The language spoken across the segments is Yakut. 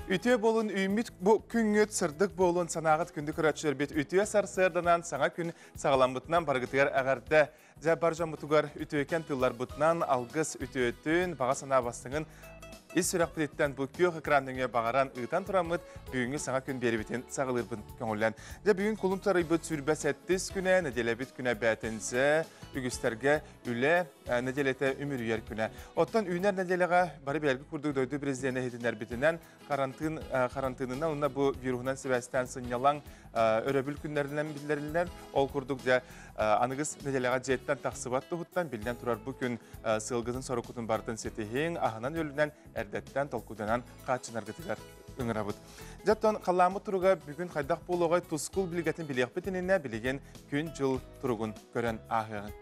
Үтүө буолун үүммүт бу күҥҥүт сырдык буолун санааҕыт күндү көрөөччүлэрбит үтүө сарсыарданан саҥа күн саҕаламмытынан барыгытыгар эҕэрдэ. Дьэ бар дьоммутугар үтүөкэн тылларбытынан алгыс үтүөтүн, баҕа санаа бастыҥын ис сүрэхпититтэн бу күөх экран нөҥүө баҕаран ыытан тураммыт бүгүҥҥү саҥа күн биэрибитин саҕалыырбын көҥүллэн. Дьэ бүгүн кулун тарыйбыт 27 күнэ, нэдиэлэбит күнэ бээтинсэ, үгүстэргэ үлэ нэдиэлэтэ үмүрүйэр күнэ. Оттон үүнэр нэдиэлэҕэ бары бэлги курдук дойду президенэ иһитиннэрбитинэн карантин карантинынан уонна бу вируһунан сибээстээн сынньалаҥ өрөбүл күннэринэн биллэриллэр. Ол курдук дьэ аныгыс нэдиэлэҕэ дьиэттэн тахсыбат туһуттан биллэн турар бу күн сыалгытын соруккутун барытын ситиһиҥ, аһынан-үөлүнэн эрдэттэн толкуйданан хааччынаргытыгар ыҥырабыт. Дьэ оттон халлааммыт туруга бүгүн хайдах буолуоҕай тускул билгэтин билиэхпит иннинэ билигин күн-дьыл туругун көрөн ааһыаҕыҥ.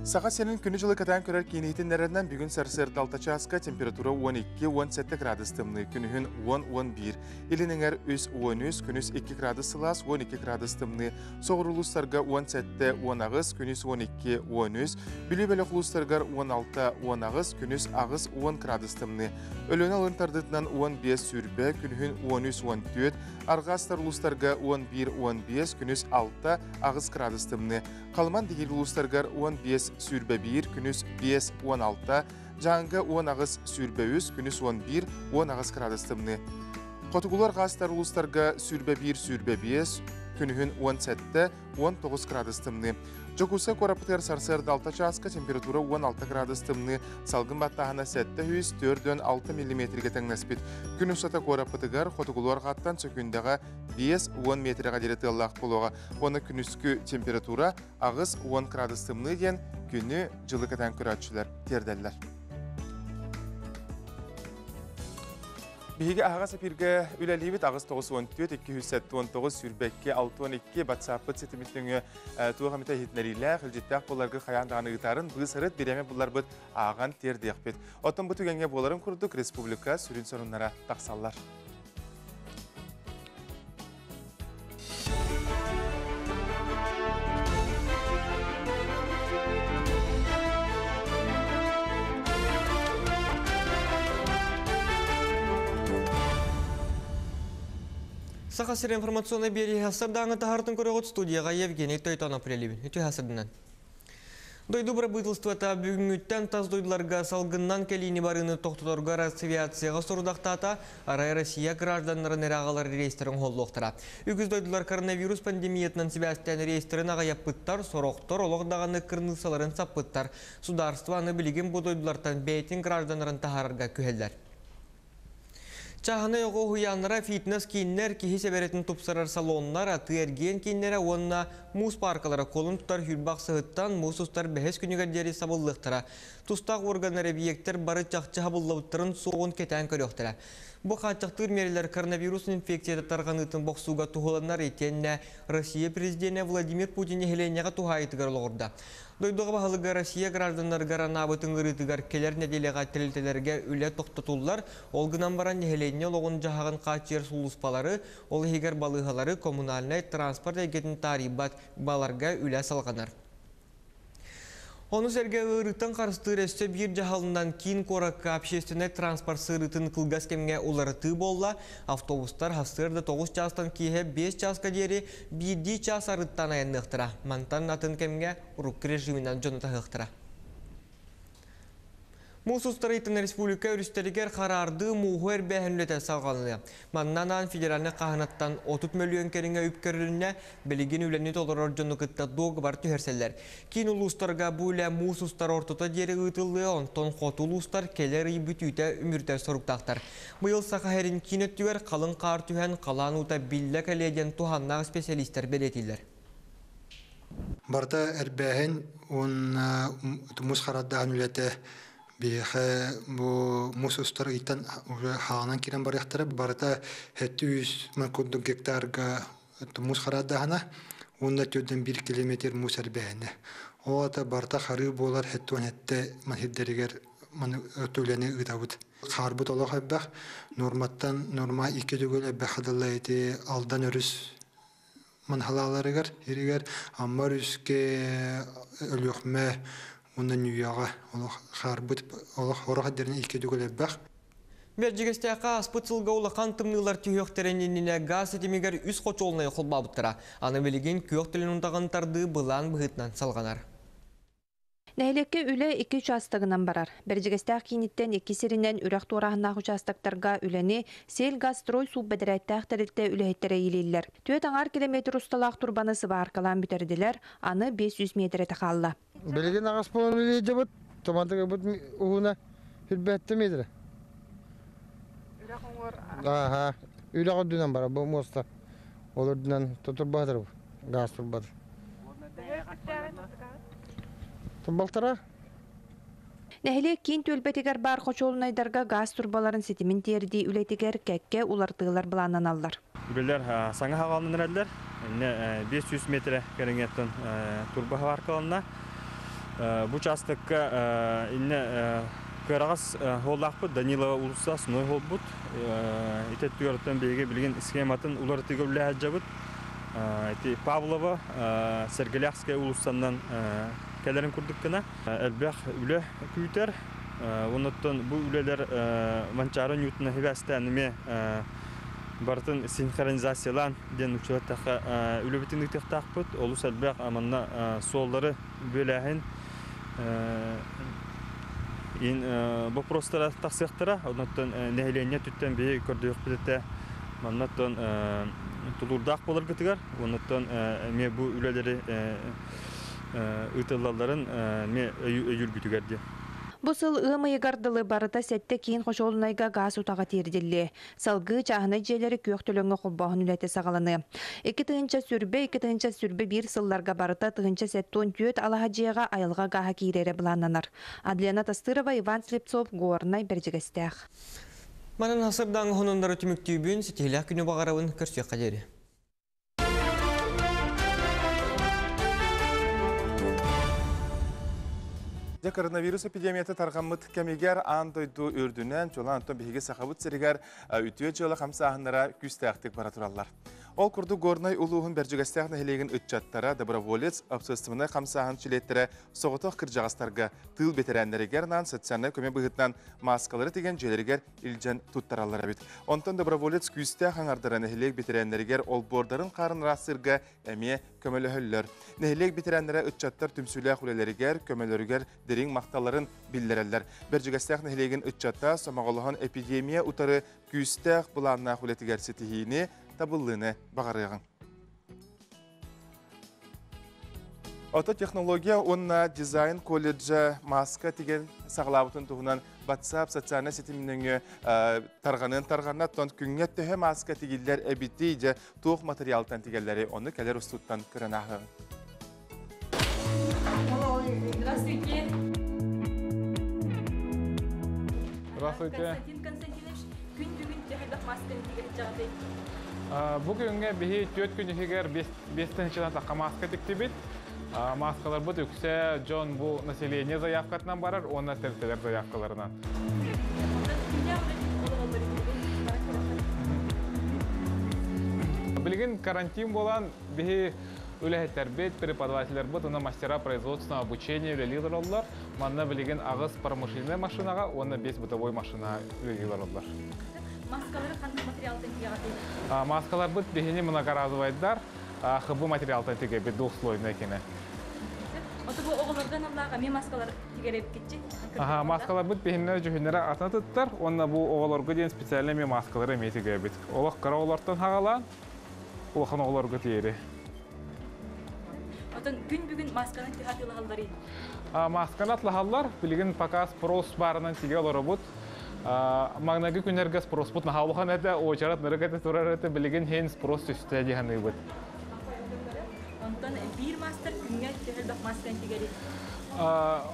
Саха сирин күнү-дьылы кэтээн көрөр киин иһитиннэрэринэн бүгүн сарсыарда 6 чааска температура 12-17 градус тымныы, күнүһүн 10-11, илин эҥэр 3-13, күнүс 2 градус сылаас, 12 градус тымныы, соҕуруу улуустарга 17-18, күнүс 12-13, Бүлүү бөлөх улуустарыгар 16-18, күнүс 8-10 градус тымныы, Өлүөнэ алын тардытынан 15-сүүрбэ, күнүһүн 13-14, Арҕаастар улуустарга 11-15, күнүс 6-8 градус тымныы. Халыман Дигил улуустарыгар 15-21, күнүс 5-16, Дьааҥыга 18-23, күнүс 11-18 градус тымныы. Хотугулар арҕаастар улуустарга 21-25, күнүһүн 17-19 градус тымныы. Дьокуускай куораппытыгар сарсыарда 6 чааска температура 16 градус тымныы, салгын баттааһына 746 миллиметргэ тэҥнэспит. Күн устата куораппытыгар хотугулуу арҕааттан сөкүүндэҕэ 5-10 метрэҕэ диэри тыаллаах буолуоҕа. Уонна күнүскү температура 8-10 градус тымныы диэн күнү дьылы кэтээн көрөөччүлэр тиэрдэллэр. Биһиги аһаҕас эфиргэ үлэлиибит 894 279 22 62 WhatsApp-пыт ситимит нөҥүө туох эмитэ иһитиннэриилээх, илдьиттээх буоларгыт хайаан даҕаны ыытарын быыс-арыт бириэмэ булларбыт ааҕан тиэрдиэхпит. Оттон бу түгэҥҥэ буоларын курдук республика сүрүн сонуннара тахсаллар. Саха сир информационный биэрии сардаҥы таһартын көрөҕүт студияға Евгений Тойтонов үлэлиибин. Үтүө хасырдынан. Дойду бырабыыталыстыбата бүгүҥҥүттэн тас дойдуларга салгынынан кэлиини барыыны тохтоторго Росавиацияҕа сорудахтаата, арай Россия гражданнарын эрэ аҕалар рейстэрин оһоллуохтара. Үгүс дойдулар коронавирус пандемиятынан сибээстээн рейстэрин аҕыйаппыттар, сорохтор олох даҕаны кырныыссаларын саппыттар. Судаарство аны билигин бу дойдулартан бэйэтин гражданнарын таһаарарга күһэллэр. Чааһынай оҕо уһуйааннара, фитнес-кииннэр, киһи сэбэрэтин тупсарар салоннар, атыы-эргиэн кииннэрэ уонна муус пааркалара кулун тутар хүрбэх сыһыттан муус устар бэһис күнүгэр диэри сабыллыахтара. Тустаах уорганнар эбийиэктэр бары чахчы хабыллыбыттарын суоҕун кэтээн көрүөхтэрэ. Бу хааччахтыыр миэрэлэр коронавирус инфекцията тарҕаныытын бохсууга туһуланар итиэннэ Россия президенэ Владимир Путин нэһилиэнньэҕэ туһаайыытыгар олоҕурда. Дойдуга баһылыга Россия гражданнарыгар анаабыт ыҥырыытыгар кэлэр нэдиэлэҕэ тэрилтэлэргэ үлэ тохтотуллар, ол гынан баран нэһилиэнньэ олоҕун-дьаһаҕын хааччыйар сулууспалары, ол иһигэр балыыһалары, коммунальнай транспорт эйгэтин таарыйбат баларга үлэ салҕанар. Ону сэргэ ыарыыттан харыстыыр өссө биир дьаһалынан киин куоракка общественнай транспорт сырыытын кылгас кэмҥэ уларытыы буолла. Автобустар сарсыарда 9 чаастан киэһэ 5 чааска диэри биирдии чаас арыттаан айанныахтара. Мантан атын кэмҥэ урукку режиминэн дьону таһыахтара. Муус устар ыйтын республика өрүстэригэр хараардыы мууһу эрбээһин үлэтэ салҕаныа. Манна анаан федеральнай хаһынаттан 30 мөлүйүөн кэриҥэ үп көрүлүннэ, билигин үлэни толорор дьону кытта дуогабар түһэрсэллэр. Киин улуустарга бу үлэ муус устар ортото диэри ыытыллыа, онтон хоту улуустар кэлэр ый бүтүүтэ үмүрүтэр соруктаахтар. Быйыл Саха сирин киин өттүгэр халыҥ хаар түһэн, халаан уута биллэ кэлиэ диэн туһааннаах специалистар бэлиэтииллэр. Барыта эрбээһин уонна муус хараардааһын үлэтэ биһиэхэ бу муус устар ыйтан уже хаанан киирэн барыахтара. Барыта 700 мың курдук гектарга муус хараардааһына уонна 4,1 километр муус эрбээһинэ. Ол аата барыта харыы буолар 77 сирдэригэр үлэни ыытабыт. Хаарбыт олох элбэх. Норматтан норма икки төгүл элбэх хадылла ити Алдан өрүс Манхалааларыгар, иригэр Амма өрүскэ Өлүөхмэ Онна ньүйэҕэ олох хаарбыт олох орох дерин икки дүгөлөрбөх. Бэрдьигэстээххэ ааспыт сылга улахан тымныылар түһүөхтэрин иннинэ гаас ситимигэр үс хочуолунайы холбообуттара. Аны билигин күөх төлөн утаҕын тардыы былаан быһыытынан салҕанар. Нэһилиэккэ үлэ икки учаастагынан барар. Бэрдьигэстээх кииниттэн икки сиринэн үрэх туорааһыннаах учаастактарга үлэни Сельгазстрой суббэдэрээттээх тэрилтэ үлэһиттэрэ иилииллэр. Түөрт аҥаар километр усталаах турбаны сыбааркалаан бүтэрдилэр, аны 500 миэтэрэтэ хаалла. Билигин аҕыс буолан үлэлиирбит, тумандыгыбыт уһуна 107 метр. Үрэх оҥор. Аха, үрэх үрдүнэн барар бу муоста. Ол үрдүнэн турбатыр газ турбат. Балтара. Нэһилиэк киин түөлбэтигэр баар хочуолунайдарга газ турбаларын ситимин тиэрдии үлэтигэр кэккэ улартыылар былааннаналлар. Үлэлэр саҥа хаҕаланан эрэллэр. Иннэ 500 метрэ кэриҥэттэн турба аркаланна. Бу учаастакка иннэ кыараҕас холлаахпыт Данилова уулусса основной холбут. Ити өттүгэртэн биһиги билигин схематын уларытыыга үлэлэһэ Ити Павлова Сэргэлээхскэй уулуссанан кэлэрин курдук гына элбэх үлэ күүтэр. Оннуттан бу үлэлэр Манчаары Ньютона хибээстээн эмиэ барытын синхронизациялаан диэн учуоттахха үлэбитин ыытыахтаахпыт. Олус элбэх манна суоллары бүөлээһин ин вопростара тахсыахтара. Оннуттан нэһилиэнньэ түттэн биһи көрдөһүөхпүт этэ. Маннаттан тулуурдаах буоларгытыгар, оннуттан эмиэ бу үлэлэри ыытыллалларын эмиэ өйүүргүтүгэр диэн. Бу сыл ыам ыйыгар дылы барыта сэттэ киин хочуолунайга гаас утаҕа тиэрдиллиэ. Салгыы чааһынай дьиэлэри күөх төлөҥҥө холбооһун үлэтэ саҕаланыа. 2022-2021 сылларга барыта 1074 алаһа дьиэҕэ айылҕа гааһа киирэрэ былааннанар. Адлена Тастырова, Иван Слепцов, Горнай, Бэрдьигэстээх. Манан хасырдаҥ хонуннары түмүктүүбүн, ситиһилээх күнү баҕарабын, көрсүөххэ диэри. Дьэ, коронавирус эпидемията тарҕаммыт кэмигэр аан дойду үрдүнэн, чуолаан онтон биһиги Сахабыт сиригэр үтүө дьыала хамсааһыннара күүстээхтик бара тураллар. Ол курдук Горнай улууһун Бэрдьигэстээх нэһилиэгин ыччаттара, доброволец, общественнай хамсааһын чилиэттэрэ соҕотох кырдьаҕастарга, тыыл бэтэрээннэригэр анаан социальнай көмө быһыытынан мааскалары тигэн дьиэлэригэр илдьэн туттараллар эбит. Онтон доброволец күүстээх аҥардара нэһилиэк бэтэрээннэригэр олбуордарын хаарын ыраастыырга эмиэ көмөлөһөллөр. Нэһилиэк бэтэрээннэрэ ыччаттар түмсүүлээх үлэлэригэр, көмөлөрүгэр дириҥ махталларын биллэрэллэр. Бэрдьигэстээх нэһилиэгин ыччата сомоҕолоһон эпидемия утары күүстээх былааннаах үлэтигэр ситиһиини, табыллыыны баҕарыаҕыҥ. Ото технология уонна дизайн колледжа маска тигэн саҕалаабытын туһунан WhatsApp социальнай ситим нөҥүө тарҕаныан тарҕанна. Оттон күҥҥэ төһө маска тигиллэр эбитий, дьэ туох материалтан тигэллэри ону кэлэр устуттан көрөн ааһыаҕыҥ. Здравствуйте. Здравствуйте. Константин Константинович, күн бүгүн төһө масканы тигэр дьаҕатай? Бу күҥҥэ биһи түөрт күн иһигэр биэс тыһыынчанан тахха маска тиктибит. Маскаларбыт үксэ дьон бу население заявкатынан барар уонна тэрилтэлэр заявкаларынан. Билигин карантин буолан биһи үлэһиттэрбит, преподавателлэрбит уонна мастера производственного обучения үлэлии олороллор. Манна билигин аҕыс промышленнай машинаҕа уонна биэс бытовой машина үлэлии олороллор. Маскалары ханнык материалтан тигэҕитий? Маскаларбыт биһини многоразовайдар, ХБ материалтан тигэбит, двухслойный кини. Ото бу оҕолорго аналлаах эмиэ маскалар тигэребиккитчи? Аха, маскаларбыт биһиннэр дьүһүннэрэ атын атыттар, уонна бу оҕолорго диэн специально эмиэ маскалары эмиэ тигэбит. Олох кыра оҕолортон хаҕалаан, улахан оҕолорго тиэри. Отон күн бүгүн масканы төһө атыылаһалларый? Масканы атлаһаллар, билигин пока спрос баарынан тигэ олоробут. Маҥнайгы күннэргэ спроспут наһаа улахан этэ, уочарат нырык этэ турар этэ, билигин хин спрос түстэ дии саныыбыт. Онтон биир мастер күҥҥэ төһө элбэх масканы тигэрий?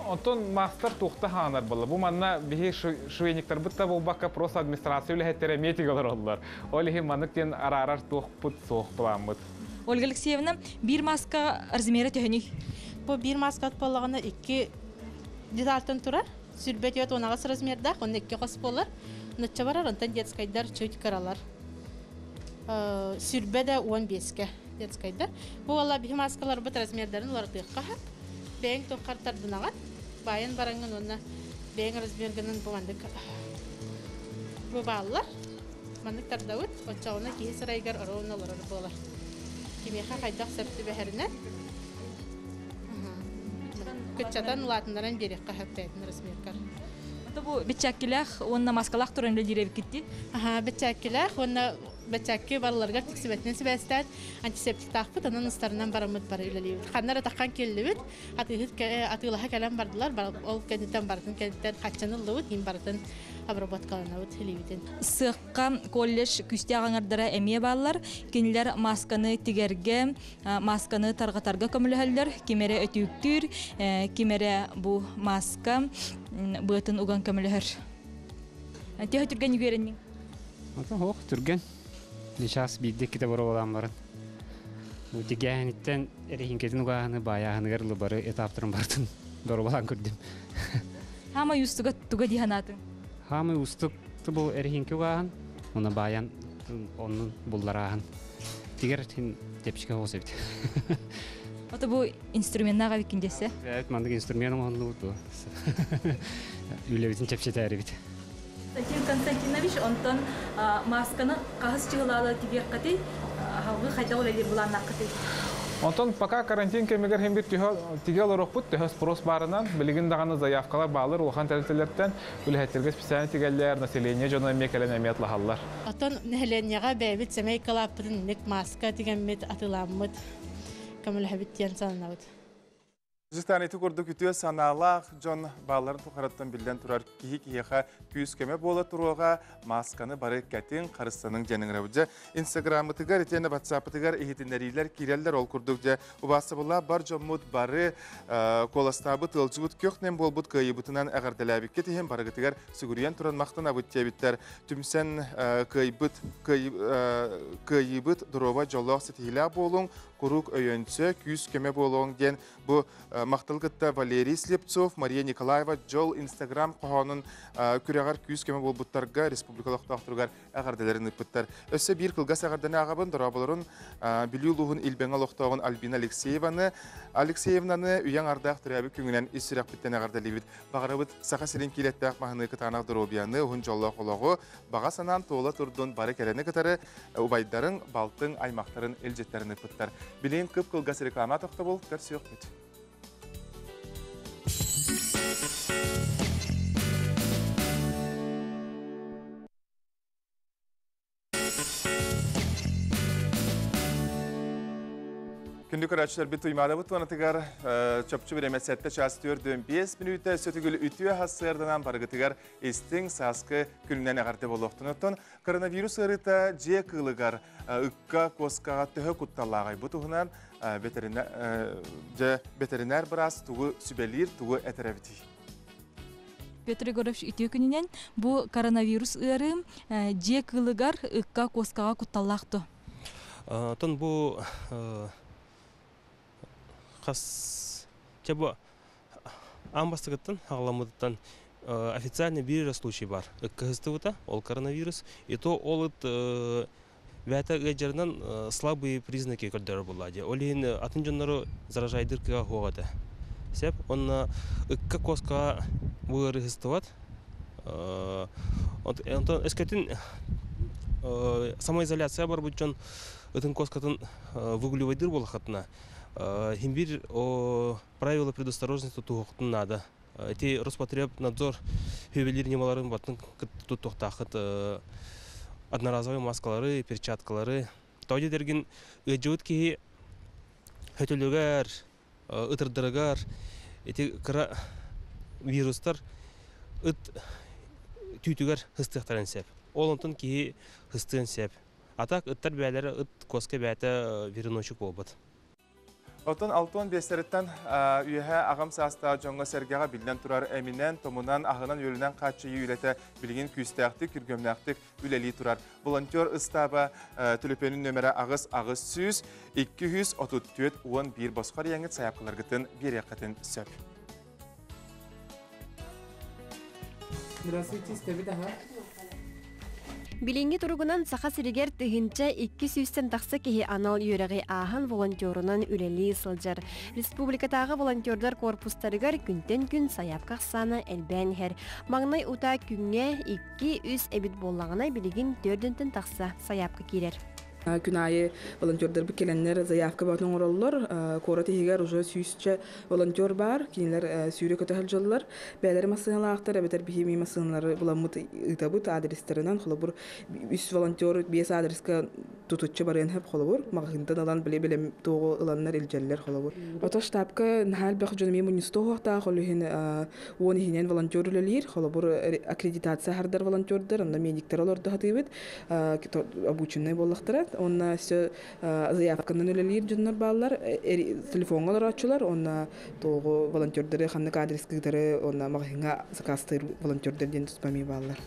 Онтон мастер туохта хаанар буолла. Бу манна биһи швейниктарбыт да буолбакка, просто администрация үлэһиттэрэ эмиэ тигэ олороллор. Ол иһин маннык диэн араарар туохпут суох плааммыт. Ольга Алексеевна, биир маска размера төһөнүй? Бу биир маска буоллаҕына икки детальтан турар. Сүрбэ түөрт уон аҕыс размердаах, онно икки хос буолар. Нучча барар, онтон детскайдар чуть кыралар. Сүрбэ да уон биэскэ детскайдар. Бу уола биһи маскаларбыт размердарын уларытыахха. Бэйэҥ туоххар тардынаҕын. Баайан бараҥҥын уонна бэйэҥ размергынан бу маннык бу бааллар. Маннык тардабыт, оччоҕуна киһи сырайыгар ровно олорор буолар. Кимиэхэ хайдах сөп түбэһэринэн кыччатан улаатыннаран биэриэххэ сөп бэйэтин размергар. Бу биччаккилээх уонна маскалаах туран үлэлиир эбиккит Аха, биччаккилээх уонна биччакки барыларыгар тиксибэтинэн сибээстээн антисептиктаахпыт, онон ыстарынан бараммыт бары үлэлиибит. Ханна эрэ таххан кэллибит, атыыһыт атыылаһа кэлэн бардылар, ол кэнниттэн барытын кэнниттэн хаччаны ыллыбыт, иин барытын обработкаланабыт илиибитин. Сыахха колледж күстээх аҥардара эмиэ бааллар. Кинилэр масканы тигэргэ, масканы тарҕатарга көмөлөһөллөр. Ким эрэ өтүүктүүр, ким эрэ бу маска быатын уган көмөлөһөр. Төһө түргэн үөрэнниҥ? Ох, түргэн. Сейчас биирдэ иккитэ боруобалаан баран. Тигээһиниттэн эрэһиҥкэтин угааһыны баайааһыныгар бары этаптарын бартын боруобалаан көрдүм. Хаамай уустуга туга дии санаатыҥ? Хаамай уустук бу эрэһиҥкэ угааһын, уна баайан оннун булларааһын. Тигэр тепчике хоос эбит. Ото бу инструменнаах эбиккин дессе? Эбит мандык инструмент оҥоһуннубут бу. Үлэбитин чэпчэтээрибит. Константин Константинович, онтон масканы хаһыс чыһылаала тигиэххитий, халгы хайдах үлэлиир былааннааххытый? Онтон пока карантин кэмигэр хим бир тиге олорохпут, төһө спрос барынан, билигин даҕаны заявкалар баалар улахан тэрилтэлэртэн, үлэһиттерге специально тигэллэр, население дьоно эмиэ кэлэн эмиэ атлаһаллар. Оттон нэһилиэнньэҕэ бэйэбит сэмэй кылааппытын ник маска тигэммит, атыламмыт, көмөлөһөбүт диэн сананабыт. Жыстан ити курдук үтүө санаалаах дьон бааларын тухараттан биллэн турар киһи киһиэхэ күүс-көмө буола туруоҕа, масканы бары кэтин, харыстаның диэн ыҥырабыт. Дьэ, Инстаграммытыгар итиэннэ Ватсаппытыгар иһитиннэриилэр киирэллэр. Ол курдук дьэ, убаастабыллаах бар дьоммут бары куоластаабыт, ыалдьыбыт көх-нэм буолбут кыайыыбытынан эҕэрдэлээбиккит иһин барыгытыгар сүгүрүйэн туран махтанабыт диэбиттэр. Түмсэн кыайбыт кыайыыбыт доруобай дьоллоох ситиһиилээх буолуҥ, куруук өйөнсө, күүс-көмө буолуоҥ диэн Бу махтал кытта Валерий Слепцов, Мария Николаева Дьол Инстаграм хоһоонун күрэҕэр күүс-көмө буолбуттарга республика олохтоохторугар эҕэрдэлэрин ыыппыттар. Өссө биир кылгас эҕэрдэни ааҕабын дорооболорун Бүлүү улууһун Илбэҥэ олохтооҕун Альбина Алексееваны Алексеевнаны үйэҥ ардаах төрөөбүт күҥүнэн ис сүрэхпиттэн эҕэрдэлиибит. Баҕарабыт Саха сирин киилэттээх маһыныы кытаанах доруобуйаны, уһун дьоллоох олоҕу, баҕа санаан туола турдун бары кэрэни кытары убайдарыҥ, балтыҥ, аймахтарын илдьиттэрин ыппыттар. Билигин кып-кылгас реклама тохтобул, көрсүөхпүт. Күндү көрөөччүлэрбит Туймаадабыт туонатыгар чопчу бириэмэ 7 час 4-5 мүнүүтэ сөтүгүл үтүө хассыарданан барыгытыгар истиҥ сааскы күнүнэн эҕэрдэ буолуохтун. Оттон коронавирус ыарыыта дьиэ кыылыгар ыкка, куоскаҕа төһө кутталлааҕый? Бу туһунан ветеринар быраас тугу сүбэлиир, тугу этэр эбитий? Петр Егорович үтүө күнүнэн бу коронавирус ыарыы дьиэ кыылыгар ыкка, куоскаҕа кутталлаах дуо? Оттон бу хас чэ бу аан бастакыттан аҕаламмытыттан официально биир эрэ случай бар ыккыһыстыбыта ол коронавирус и то ол ыт бэйэтэ ыалдьарынан слабые признаки көрдөрөр буолла дии ол иһин атын дьоннору заражайдыыр кыаҕа суох этэ сеп уонна ыкка куоскаҕа бу ыарыһыстыбат онтон өскөтүн самоизоляция барбыт дьон ытын куоскатын выгуливайдыыр буоллаххытына иһин биир правила предосторожности тутуһуохтун наада. Ити Роспотребнадзор ювелир ньымаларын батын туттуохтааххыт одноразовый маскалары, перчаткалары. Тоҕо диэтэргин ыалдьыбыт киһи хөтөлүгэр, ытырдарыгар ити кыра вирустар ыт түүтүгэр сыстыахтарын сөп. Ол онтон киһи сыстыан сөп. А так ыттар бээлэрэ ыт куоска бэйэтэ вереночек буолбут. Оттон 65-тэриттэн үөһэ аҕам саастаах дьоҥҥо-сэргэҕэ биллэн турар эминэн, томунан, аһынан-үөлүнэн хааччыйыы үлэтэ билигин күүстээхтик, күргүөмнээхтик үлэлии турар. Волонтер ыстааба төлөпүөнүн нөмэрэ 8 800 234 11 босхо эрийэҥҥит сайаапкаларгытын биэриэххитин сөп. Здравствуйте, истэбит аха. Билиҥҥи туругунан Саха сиригэр 1200-тэн тахса киһи анал үөрэҕи ааһан волонтерунан үлэлии сылдьар. Республикатааҕы волонтердар корпустарыгар күнтэн күн сайаапка ахсаана элбээн иһэр. Маҥнай утаа күҥҥэ 2-3 эбит буоллаҕына, билигин 4-тэн тахса сайаапка киирэр. Күн аайы волонтердарбыт кэлэннэр заявка бөҕөтүн оҥороллор. Куорат иһигэр уже сүүсчэ волонтер баар. Кинилэр сүүрэ көтө сылдьаллар. Бэйэлэрэ массыыналаахтар эбэтэр биһи массыыналары буламмыт ыытабыт адрестарынан. Холобур, үс волонтер биэс адреска тутуччу барыан сөп холобур. Маҕаһыынтан ылан били билем туоҕу ыланнар илдьэллэр холобур. Ото штабка наһаа элбэх дьон эмиэ мунньустуохтаах, ол иһин уон иһинэн волонтер үлэлиир. Холобур, аккредитация хардар волонтердар, онно медиктэр олордо сатыыбыт. Обученный буоллахтара. Онно өссө заявканан үлэлиир дьоннор бааллар, телефоҥҥа олорооччулар, онно тоҕу волонтердары ханнык адрес ыытары, онно маҕаһыыҥҥа заказтыыр волонтердар диэн туспа эмиэ бааллар.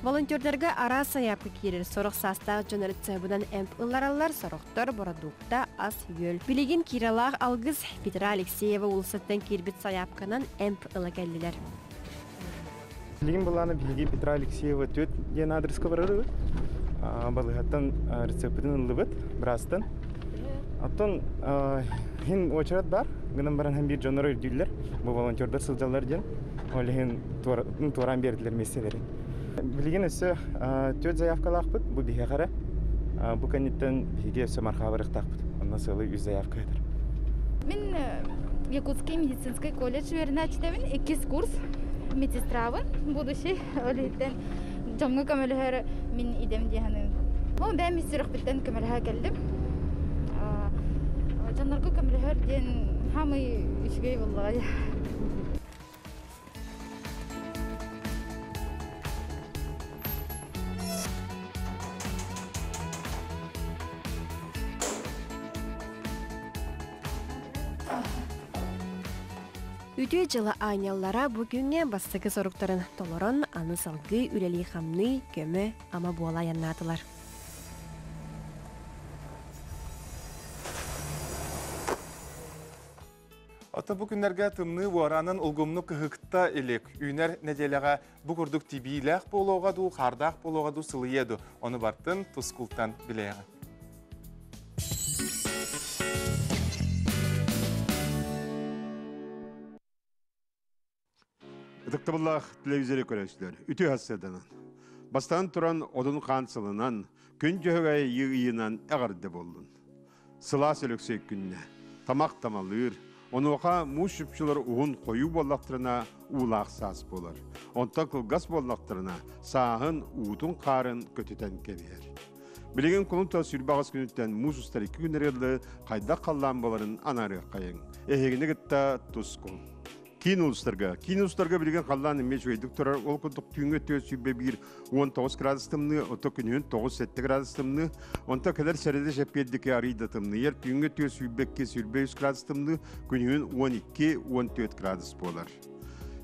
Волонтердарга араас сайаапка киирэр. Сорох саастаах дьон рецебынан эмп ыллараллар, сорохтор бородуукта, ас-үөл. Билигин Киралаах Алгыс Петра Алексеева уулуссаттан киирбит сайаапканан эмп ыла кэллилэр. Билигин былаана биһиги Петра Алексеева 4 диэн адреска барарыбыт. Балыыһаттан рецеппитин ыллыбыт, быраастан. Оттон хин уочарат бар, гынан баран һэн биир дьоннор өйдүүллэр, бу волонтердар сылдьаллар диэн. Ол иһин туораан биэрдилэр миэстэлэрин. Билигин өссө түөрт заявкалаахпыт, бу биһиэхэ эрэ. Бу кэнниттэн биһиги өссө мархаа барыахтаахпыт. Онно сыалы үс заявка этэр. Мин Якутский медицинский колледж үөрэнээччитэбин, иккис курс медсестрабын, будущий. Ол иһиттэн дьоҥҥо көмөлөһөр мин идэм дии саныыбын. Ол бэйэм ис сүрэхпиттэн көмөлөһө кэллим. Дьоннорго көмөлөһөр диэн хаамый үчүгэй буоллаҕа. Үтүө дьыла аанньаллара бу күҥҥэ бастакы соруктарын толорон, аны салгыы үлэлии-хамныы, көмө, ама буола айаннаатылар. Ата бу күннэргэ тымныы уораанын улгумнук кыһыкта илик. Үүнэр нэдиэлэҕэ бу курдук тибиилээх буолуоҕа дуу, хаардаах буолуоҕа дуу, сылыйыа дуу. Ону бартын тускултан билиэҕэ. Ытыктабыллаах телевизоры көрөөччүлэр, үтүө сарсыарданан. Бастаан туран одун хаан сылынан, күн дьөһөгөй ыйынан эҕэрдэ буоллун. Сылаас Өлөксөй күннэ. Тамах тамалыыр, онуоха муус чупчулар уһун хойуу буоллахтарына уулаах саас буолар. Онтон кылгас буоллахтарына сааһын уутун-хаарын көтүтэн кэбиһэр. Билигин кулун тас 28 күнүттэн муус устар икки күннэр ыалы хайдах халлаан буоларын анаарыаххайыҥ. Эһигини кытта тускул. Киин улуустарга. Киин улуустарга билигин халлаан эмиэ үчүгэйдик турар. Ол курдук түүҥҥү 421 19 градус тымныы, ото күнүһүн 9-7 градус тымныы. Онто кэлэр сэрэдэ шэппиэрдики арыый да тымныйар. Түүҥҥү 422 23 градус тымныы, күнүһүн 12-14 градус буолар.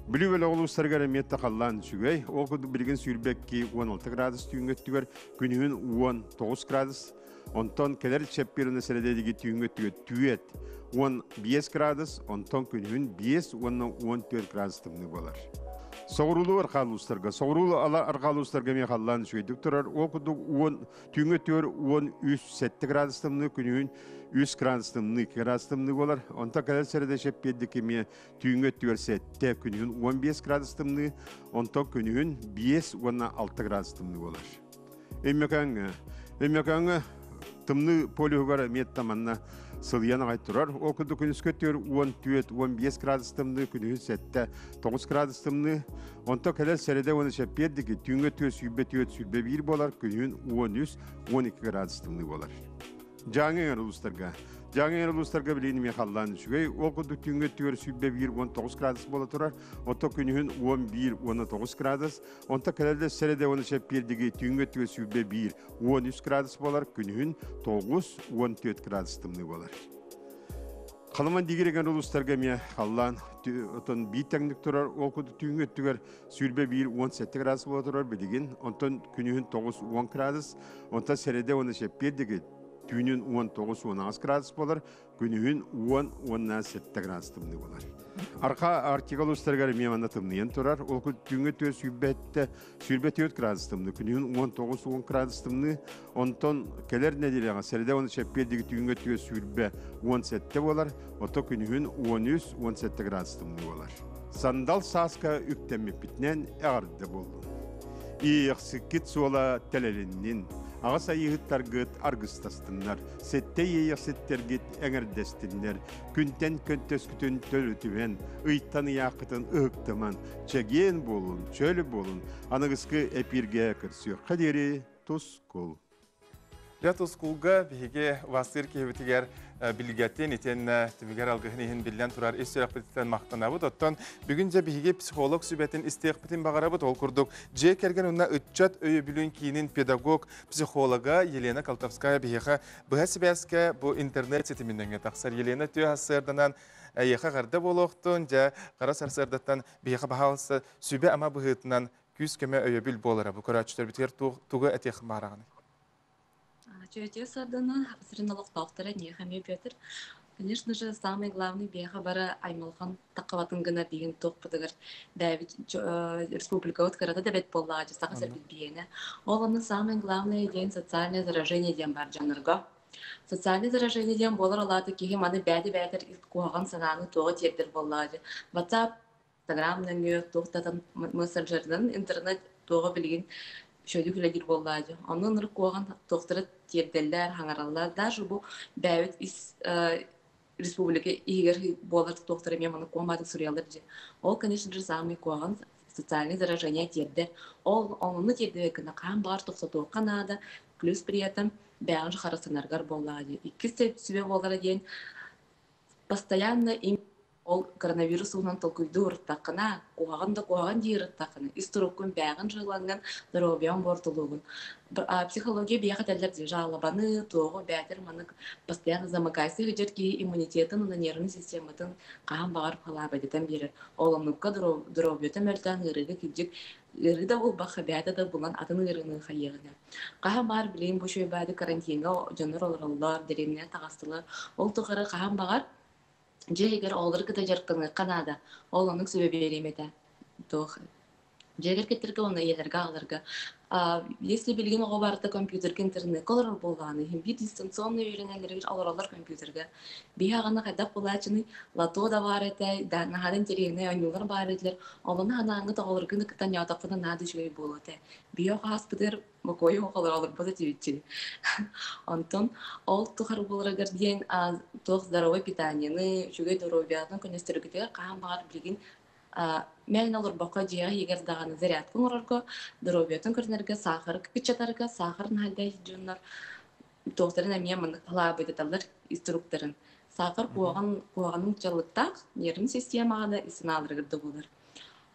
Бүлүү бөлөх улуустарыгар эмиэ халлаан үчүгэй. Ол курдук билигин 22 16 градус түүҥҥү өттүгэр, күнүһүн 19 градус. Онтон кэлэр чэппиэринэ сэрэдэдиги түүҥҥү өттүгэр түөт 15 градус, онтон күнүһүн 5 уонна 14 градус тымныы буолар. Соҕуруулуу арҕаа улуустарга, соҕуруулуу арҕаа улуустарга эмиэ халлаан үчүгэйдик турар. Ол курдук түүҥҥү өттүгэр 13 7 градус тымныы, күнүһүн 3 градус тымныы, 2 градус тымныы буолар. Онтон кэлэр сэрэдэ чэппиэрдик эмиэ түүҥҥү өттүгэр 7, күнүһүн 15 градус тымныы, онтон күнүһүн 5 уонна 6 градус тымныы буолар. Өймөкөөҥҥө Өймөкөөҥҥө тымныы полюһугар эмиэ манна сылыйан аҕай турар. Ол курдук күнүскэ өттүгэр 14-15 градус тымныы, күнүһүн 7-9 градус тымныы. Онто кэлэр сэрэдэ уонна чэппиэрдики түүҥҥэ өттүгэр 24-21 буолар, күнүһүн 13-12 градус тымныы буолар. Дьааҥы эҥэр улуустарга. Дьааҥы эҥэр улуустарга билигин эмиэ халлаан үчүгэй. Ол курдук түүҥҥү өттүгэр 101-19 градус буола турар. Онто күнүһүн 11-19 градус. Онто кэлэллэр сэрэдэ уонна чэппиэрдиги түүҥҥү өттүгэр 101-13 градус буолар. Күнүһүн 9-14 градус тымныы буолар. Халыман дигиреген улуустарга эмиэ халлаан отон биир тэҥник турар. Ол курдук түүҥҥү өттүгэр 21-17 градус буола турар билигин. Онтон күнүһүн 9-10 градус. Онтон сэрэдэ уонна чэппиэрдиги Түүнүн 19-18 градус болар, күнүһүн 10-17 градус тымныы болар. Арка Арктика улуустарыгар эмиэ манна тымныйан турар. Ол түүҥҥэ түө сүүрбэттэ 24 градус тымныы, күнүһүн 19-10 градус тымныы. Онтон кэлэр нэдиэлэҕэ сэрэдэ уонна чэппиэрдиги түүҥҥэ түө 20 17 болар, ото күнүһүн 13-17 градус тымныы болар. Сандал сааска үктэммиппитинэн эҕэрдэ буоллун. Иэйэхсиккит суола тэлэлиннин, аҕыс айыыһыттаргыт аргыстастыннар, сэттэ иэйэхситтэргит эҥэрдэстиннэр, күнтэн көнтөскүтүн төлүтүмэн, ыйтан ыйааххытын ыһыктыман, чэгиэн буолун, чөл буолун, аныгыскы эпииргэ көрсүөххэ диэри тускул. Дьэ тускулга биһиги убастыыр киһибитигэр билгэтин итиэннэ түмүгэр алгыһын иһин биллэн турар ис сүрэхпититтэн махтанабыт. Оттон бүгүн дьэ биһиги психолог сүбэтин истиэхпитин баҕарабыт. Ол курдук дьиэ кэргэн уонна ыччат өйөбүлүн киинин педагог психолога Елена Колтовская биһиэхэ быһа сибээскэ бу интернет ситиминэн тахсар. Елена түө сарсыарданан эйиэхэ эҕэрдэ буолуохтун, дьэ хара сарсыардаттан биһиэхэ баһаалыста сүбэ-ама быһыытынан күүс-көмө өйөбүл буолара. Бу көрөөччүлэрбитигэр тугу этиэх баараҕыный? Чүөтүө сардана сирин олохтоохторо эниэхэ эмиэ Петр. Конечно же, самый главный биэхэ бары аймалҕан таххабатын гына биһин туохпутугар бэйэбит республикабыт кырата да бэт буоллаҕа дьэ саха сирбит биһиэнэ. Ол онно самое главное диэн социальное заражение диэн бар дьоннорго. Социальное заражение диэн буолар ол киһи маны бэйэтэ бэйэтэр куһаҕан санааны туоҕа тиэрдэр буоллаҕа дьэ. WhatsApp, Инстаграм нөҥүө туох да мессенджеринэн интернет туоҕа билигин үчүгэйдик үлэлиир буоллаа дии. Онно ынырык куһаҕан туохтара тиэрдэллэр, хаҥараллар. Даже бу бэйэбит ис республика иһигэр буолар туохтара эмиэ маннык куһаҕан суруйаллар дии. Ол, конечно же, самый куһаҕан социальное заражение тиэрдэр. Ол онно тиэрдибэт гына хаһан баҕар тохтотуохха наада. Плюс при этом бэйэҕин харыстанаргар буоллаҕа дии. Иккис сүбэ буолара диэн постоянно им ол коронавирус туһунан толкуйдуу ырыттаххына, куһаҕан да куһаҕан дии ырыттаххына, ис туруккун бээҕин дьыалаҥҥын, доруобуйаҥ буортулуугун. Психология биһиэхэ этэллэр дии, жалобаны, туоҕу бээтэр маннык постоянно замыкайся сылдьар киһи иммунитетын уонна нервный систематын хаһан баҕар халаабайдатан биэрэр. Ол оннукка доруобуйата мөлтөөн ыарыыга кырдьык ыарыы да булбакка бэйэтэ да булан атын ыарыыны хайыаҕына. Хаһан баҕар билигин бу үчүгэй баады карантиҥҥа дьоннор олороллор, дэриэбинэҕэ таҕыстылар. Ол тухары хаһан баҕар дьиэ иһигэр оҕолору кытта дьарыктаныахха наада. Ол оннук сүбэ биэриэм этэ. Туох дьиэ кэргэттэргэ уонна ийэлэргэ, аҕаларга. Если билигин оҕо барыта компьютерга, интернекка олорор буоллаҕына, иһин биир дистанционно үөрэнэллэригэр олороллор компьютерга. Биһи аҕаны хайдах булааччыный, лото да баар этэ, да наһаа интэриэһинэй оонньуулар баар этилэр. Олону санааҥҥыт оҕолоргун кытта ньоотоххуна наада үчүгэй буолуо этэ. Биһи хаһаспытыгар бокуойу оҕолор олорбот этибит Онтон ол тухары буоларыгар диэн туох здоровый питаниены, үчүгэй доруобуйатын көнөстөргүтүгэр хаһан баҕар билигин мээнэ олорбокко дьиэҕэ иһигэр даҕаны зарядка оҥорорго, доруобуйатын көрүнэргэ, саахары кыччатарга, саахар наһайдай дьоннор туохтарын эмиэ маннык халаабыйтаталлар инструкторын. Саахар куһаҕан куһаҕанын дьаллыктаах нервный системаҕа да санааларыгар да буолар.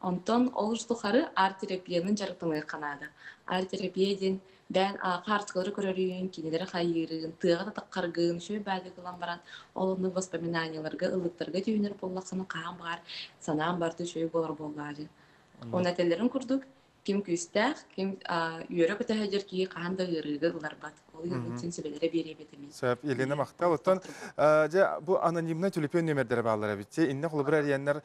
Онтон ол тухары арт-терапияны дьарыктаныахха наада. Арт-терапия диэн бэйэн хаартыскалары көрөрүн, кинилэри хайыырын, тыаҕа да таххаргын, үчүгэй баайга ылан баран, ол оннук воспоминаниеларга, ыллыктарга түһүнэр буоллаххына, хаһан баҕар санаам барыта үчүгэй буолар буоллаҕа дии. Уонна этэллэрин курдук, ким күүстээх, ким үөрэ-көтө сылдьар киһи хаһан да ыарыыга ылларбат. Ол иһин син сүбэлэрэ биэриэм этэ мин. Сөп, Елена махтал. Оттон дьэ бу анонимнай түлүпүөн нүөмэрдэрэ бааллар эбит. Иннэ холобур эрийэннэр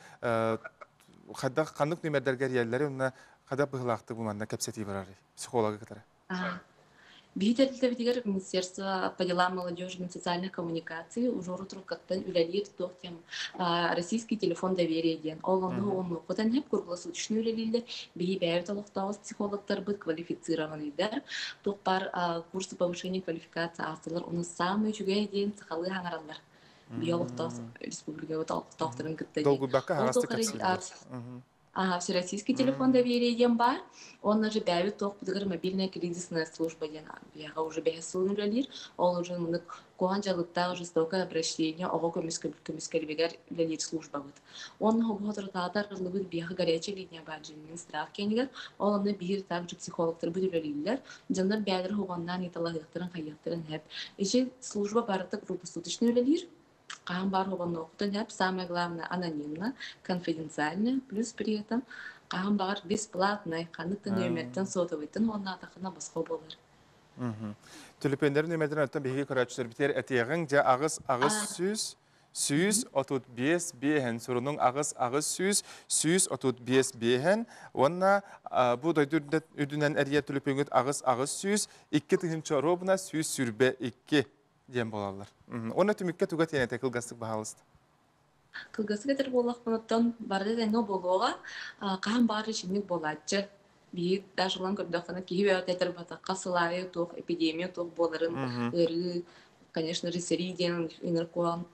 хайдах ханнык нүөмэрдэргэ эрийэллэри уонна хайдах быһыылаахтык бу манна кэпсэтии барарый психологы кытары? Биһи тэрилтэбитигэр Министерство по делам молодежи и социальных коммуникаций ужору трубкаттан үлэлиир туох диэн российский телефон доверия диэн. Ол онно оннуоххутан хеп круглосуточно үлэлииллэр. Биһи бэйэбит олохтоох психологтарбыт квалифицированныйдар. Туох баар курсы повышения квалификации аастылар. Ону самый үчүгэй диэн сахалыы хаҥараллар. Биһи олохтоох республикабыт олохтоохторун кытта диэн. Долгуйбакка аһаҕастык кэпсииллэр. Ага, всероссийский телефон доверия диэн баар. Онно же бэйэбит туохпутугар мобильная кризисная служба диэн биһиэхэ уже бэһис сылын үлэлиир. Ол уже мынык куһаҕан дьаллыктаах жестокое обращение оҕо көмүскэлибигэр үлэлиир службабыт. Уонна хоботорутаатар ыллыбыт биһиэхэ горячая линия баар дьиҥин страх киэнигэр. Ол онно биир также психологтарбыт үлэлииллэр. Дьоннор бэйэлэрэ хуганнаан ыйыталаһыахтарын хайыахтарын сөп. Ичи служба барыта круглосуточно үлэлиир. Хаһан баар уһугуннуоххутун сөп, самое главное анонимно, конфиденциально, плюс при этом хаһан баҕар бесплатный, ханнык да нүөмэртэн сотовыйтан уоннаатаххына босхо буолар. Төлөпүөннэрин нүөмэрдэрин оттон биһиги көрөөччүлэрбитигэр этиэҕиҥ, дьэ 8 8 135 5 сурунуҥ 8 8 135 5 уонна бу дойду үрдүнэн эрийэр төлөпүөҥҥүт 8 800 2 тыһыынча оруобуна 122 диэн буолаллар. Уонна түмүккэ туга тиэнэтэ кылгастык баһаалыста. Кылгастык этэр буоллахпыныттан барыта тэҥҥэ буолуоҕа, хаһан баҕар итинник буолааччы. Биир даже ылан көрдөххүнэ киһи бэйэтэ этэр батахха сыл аайы туох эпидемия туох буоларын ыарыы, конечно же, сэрии диэн инеркуан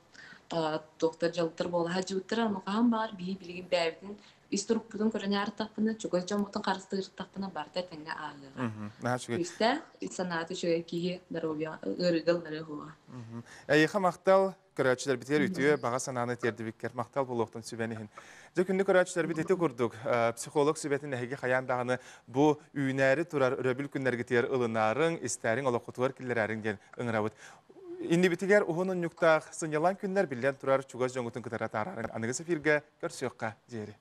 туохтар дьаллыктар буола сылдьыбыттара. Ону хаһан баҕар биһи билигин бэйэбитин ис турукпутун көрөн аартахпына, чугас дьоммутун харыстыыртахпына барыта этэҥҥэ ааһыаҕа. Наһаа үчүгэй. Күүстээх, ис санаата үчүгэй киһи здоровья ыарыыга ылларыа суоҕа. Эйиэхэ махтал, көрөөччүлэрбитигэр үтүө баҕа санааны тиэрдибиккэр махтал буолуохтун сүбэн иһин. Дьэ күндү көрөөччүлэрбит ити курдук психолог сүбэтин эһиги хайаан даҕаны бу үүнээри турар өрөбүл күннэргитигэр ылынаарыҥ, истээриҥ, олоххутугар киллэрээриҥ диэн ыҥырабыт. Иннибитигэр уһун унньуктаах сынньалаҥ күннэр биллэн турар чугас дьоҥҥутун кытары атаараарыҥ. Аныгыс эфиргэ көрсүөххэ диэри.